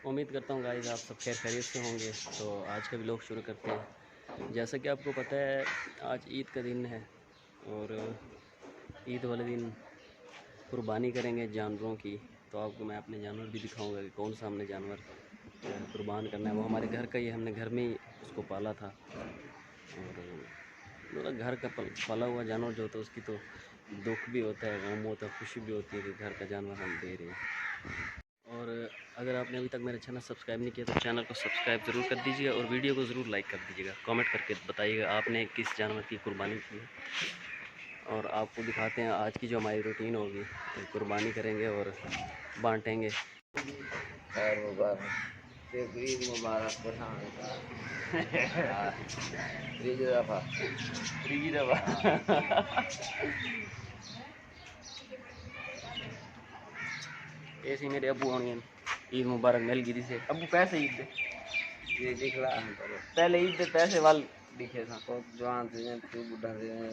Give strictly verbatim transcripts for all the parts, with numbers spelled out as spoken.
امید کرتا ہوں گائز آپ سب خیر خیریت سے ہوں گے۔ تو آج کا ولاگ شروع کرتے ہیں۔ جیسا کہ آپ کو پتہ ہے، آج عید کا دن ہے اور عید والے دن قربانی کریں گے جانوروں کی۔ تو آپ کو میں اپنے جانور بھی دکھاؤں گا کہ کون سا ہم نے جانور قربان کرنا ہے۔ وہ ہمارے گھر کا ہی ہے، ہم نے گھر میں ہی اس کو پالا تھا۔ اور مطلب گھر کا پل- پالا ہوا جانور جو ہوتا ہے، اس کی تو دکھ بھی ہوتا ہے، غم ہوتا ہے، خوشی بھی ہوتی ہے کہ گھر کا جانور ہم دے رہے ہیں۔ اور اگر آپ نے ابھی تک میرا چینل سبسکرائب نہیں کیا تو چینل کو سبسکرائب ضرور کر دیجیے گا اور ویڈیو کو ضرور لائک کر دیجیے گا، کمنٹ کر کے بتائیے گا آپ نے کس جانور کی قربانی کی ہے۔ اور آپ کو دکھاتے ہیں آج کی جو ہماری روٹین ہوگی، قربانی کریں گے اور بانٹیں گے۔ خیر مبارک۔ تے عید مبارک پٹھان کا۔ ہاں۔ تریجی دفعہ۔ تریجی دفعہ۔ اے سی میرے ابو ہوݨی ہن۔ عید مبارک مل گئی سے۔ ابو پیسے عید دے۔ یہ دکھلا ہم کرو۔ پہلے عید دے پیسے وال دکھے سا۔ تو جوان تھی ویں، تو بڈھا تھی ویں،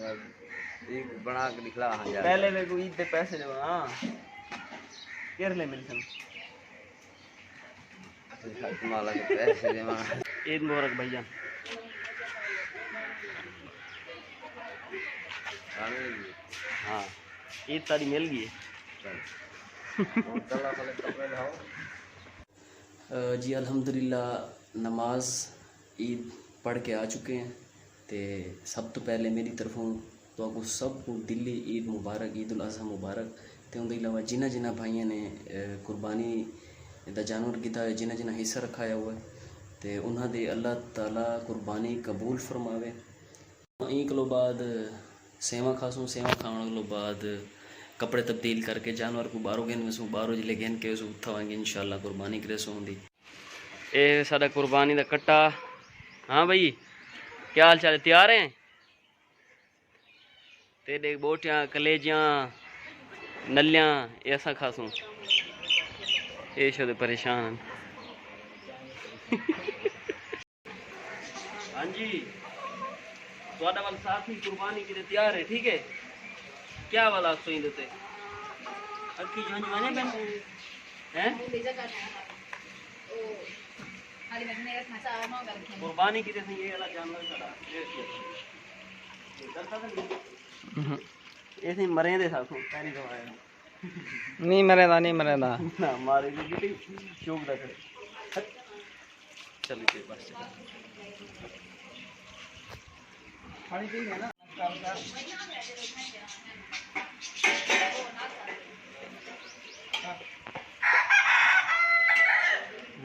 عید بنا کے دکھلا ہاں یار۔ پہلے میرے کو عید دے پیسے دے بنا۔ کیرلے مل سن۔ مالا کے پیسے ݙیواں۔ عید مبارک بھائی جان۔ ہاں، عید تاری مل گئی ہے۔ چل۔ ہݨ چلا بھلے کپڑے لاؤ۔ آ، جی الحمدللہ نماز عید پڑھ کے آ چکے ہیں۔ تے سب توں پہلے میݙی طرفوں تہاکوں سب کوں دلی عید مبارک، عید الاضحی مبارک۔ تے اوندے علاوہ جنہاں جنہاں بھائیاں نے، اے، قربانی دا جانور گھدا ہوئے، جنہاں جنہاں حصہ رکھایا ہوئے، تے انہاں دے اللہ تعالیٰ قربانی قبول فرماوے۔ ایں کولوں بعد سیواں کھاسوں، سیواں کھاوݨ کولوں بعد کپڑے تبدیل کر کے جانور کوں ٻاہروں گھن ویسوں، ٻاہروں جلے گھن کے ویسوں، اتھاں ونڄ کے انشاءاللہ قربانی کریسوں اوندی۔ اے ساݙا قربانی دا کٹا۔ ہاں بھائی، کیا حال چال ہے؟ تیار ہیں؟ تیݙے ٻوٹیاں، کلیجیاں، نلیاں، اے اساں کھاسوں۔ اے شو دے پریشان ہن۔ ہاں جی، تہاݙا ول ساتھی قربانی کیتے تیار ہے، ٹھیک ہے؟ کیا والا سوئیں دے تے؟ اکھی جھنج ونے پن۔ ہیں؟ قربانی کیتے سئیں، اے والا جانور ساݙا۔ اہم۔ اے سئیں مریں دے ساتھ پہلی دفعہ آیا۔ نہیں مریں دا، نہیں مریں دا۔ نہ، مارے گی بیٹی، چوک دا کر۔ چلو جی، بس۔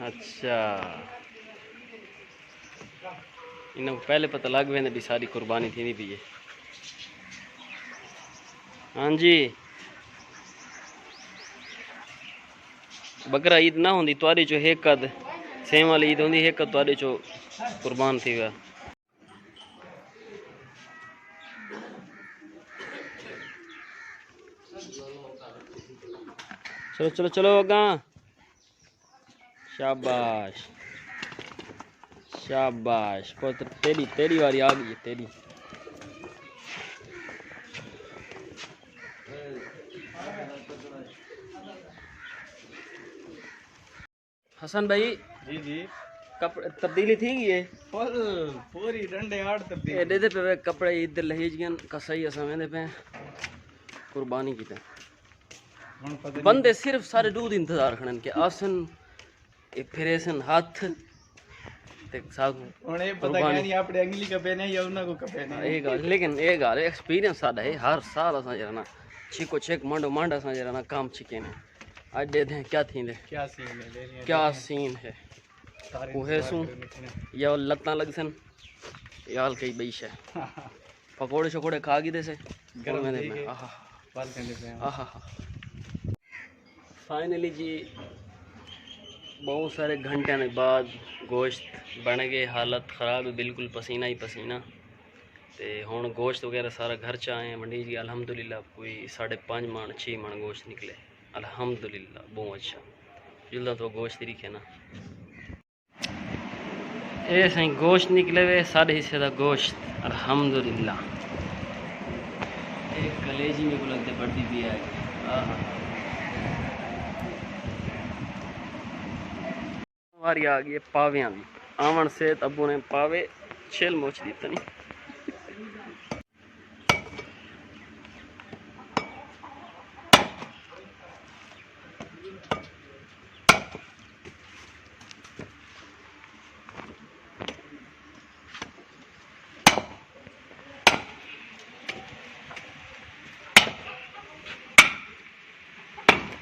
اچھا۔ انہاں کوں پہلے پتہ لڳ ویندے بھی ساݙی قربانی تھیندی پئی ہے۔ ہاں جی۔ بکرا عید نہ ہوندی، تہاݙے چوں ہک ادھ سیواں والی عید ہوندی، ہک ادھ تہاݙے چوں قربان تھی ویا۔ چلو، چلو، چلو، اڳاں۔ شاباش۔ شاباش۔ پتر، تیݙی، تیݙی واری آ ڳئی ہے، تیݙی۔ حسن بھائی، جی، جی۔ کپ-، تبدیلی تھی ڳئی ہے؟ فل، پوری ݙنڈے آڑ تبدیلی۔ اے ݙیہدے پئے کپڑے عید دے لہیج ڳئن، کسائی اساں ویندے پئے قربانی کیتے۔ ہݨ پتہ نہیں۔ بندے صرف ساݙے ݙو دی انتظار کھڑن کہ آسن، اے پھریسن ہتھ، تے ساکوں ہݨ اے پتہ قربانی۔ کہیں نہیں اپݨے انگلی کپے نے یا انہاں کوں کپے نے۔ اے ڳالھ، لیکن اے ڳالھ ایکسپیرینس ساݙا ہے، ہر سال اساں جیڑھا نا چھکو چھک منڈو منڈ اساں جیڑھا نا کم چھکے نے۔ اڄ ݙیہدے ہیں کیا تھیندے۔ کیا سین ہے، ݙیہدے ہیں، کیا ݙیہدے ہیں۔ سین ہے۔ سارے کوہے انتظار سوں کرے بیٹھے نے۔ یا لتاں لڳسن، یا کئی ٻئی شے۔ پکوڑے شکوڑے کھا گھدے سے۔ گرم تھی ڳئے۔ آہا۔ بس کھاندے پئے ہیں۔ آہا۔ فائنلی جی، ٻہوں سارے گھنٹیاں دے بعد گوشت بݨ ڳئے، حالت خراب ہے، بالکل پسینہ ہی پسینہ۔ تے ہݨ گوشت وغیرہ سارا گھر چ آئے ہیں، منڈی جی الحمدللہ کوئی ساݙھے پنج مݨ، چھی مݨ گوشت نکلے۔ الحمدللہ، ٻہوں اچھا۔ جلدا تو گوشت ہی رکھے نا۔ اے سئیں گوشت نکلے وے، ساݙے حصے دا گوشت، الحمدللہ۔ اے کلیجی میکوں لڳدے بݨدی پئی ہے۔ آہا۔ واری آ ڳئی ہے پاویاں دی۔ آوݨ سیت ابو نے پاوے چھل مچ ݙتن۔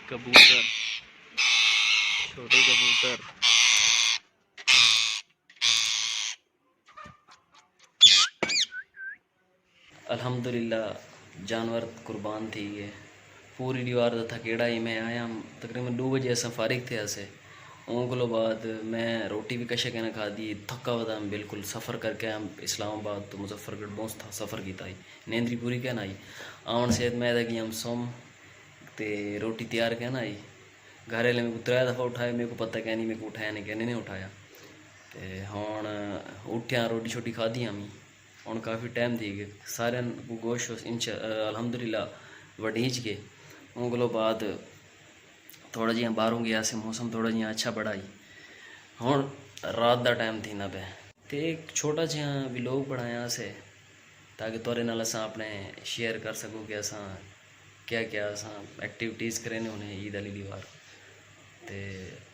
کبوتر، چھوٹے کبوتر۔ الحمدللہ، جانور قربان تھی ڳئے۔ پوری ݙیوار دا تھکیڑا ہئی۔ میں آیا ہم تقریباً ݙو وڄے، اساں فارغ تھئے ہاسے۔ اوں کولوں بعد میں روٹی وی کشے کائنی کھادی، تھکا ودا ہم بالکل۔ سفر کر کے آیا ہم اسلام آباد توں مظفر گڑھ، ٻہوں سفر کیتا ہئی، نیندری پوری کائنی ہئی۔ آوݨ سیت میں تاں ڳیا ہم سم تے روٹی تیار کائنی ہئی۔ گھر والے میکوں ترے دفعہ اٹھایا، میکوں پتہ کائنی میکوں اٹھایا نے کائنی نہیں اٹھایا۔ تے ہݨ اٹھیا، روٹی شوٹی کھادی ہمی۔ ہݨ کافی ٹائم تھی ڳئے، ساریاں کوں گوشت شوشت انشاء-، الحمدللہ ونڈیج ڳئے۔ اوں کولوں بعد تھوڑا جیہاں ٻاہروں ڳیا سے، موسم تھوڑا جیہاں اچھا بڑا ہئی۔ ہݨ رات دا ٹائم تھیندا پئے تے ہک چھوٹا جیہاں ولاگ بݨایا سے، تاکہ تہاݙے نال اساں اپݨے شیئر کر سڳوں کہ اساں کیا کیا اساں ایکٹیویٹیز کریندے ہوندے ہیں عید آلی ݙیوار۔ تے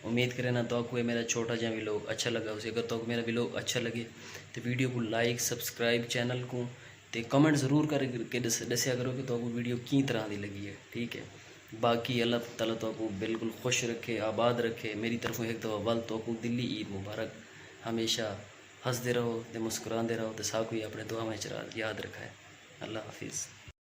امید کرینداں تہاکوں اے میرا چھوٹا جیہاں ولاگ اچھا لڳا ہوسی۔ اگر تہاکوں میرا ولاگ اچھا لڳے تے ویڈیو کوں لائک، سبسکرائب، چینل کوں تے کمنٹ ضرور کر کے ݙس-، ݙسیا کرو کہ تہاکوں ویڈیو کیں طرح دی لڳی ہے، ٹھیک ہے۔ باقی اللہ تعالیٰ تہاکوں بالکل خوش رکھے، آباد رکھے۔ میری طرفوں ہک دفعہ ول تہاکوں دلی عید مبارک۔ ہمیشہ ہسدے رہو تے مسکراندے رہو تے ساکوں ہی اپݨے دعاواں وچ را-، یاد رکھائے۔ اللہ حافظ۔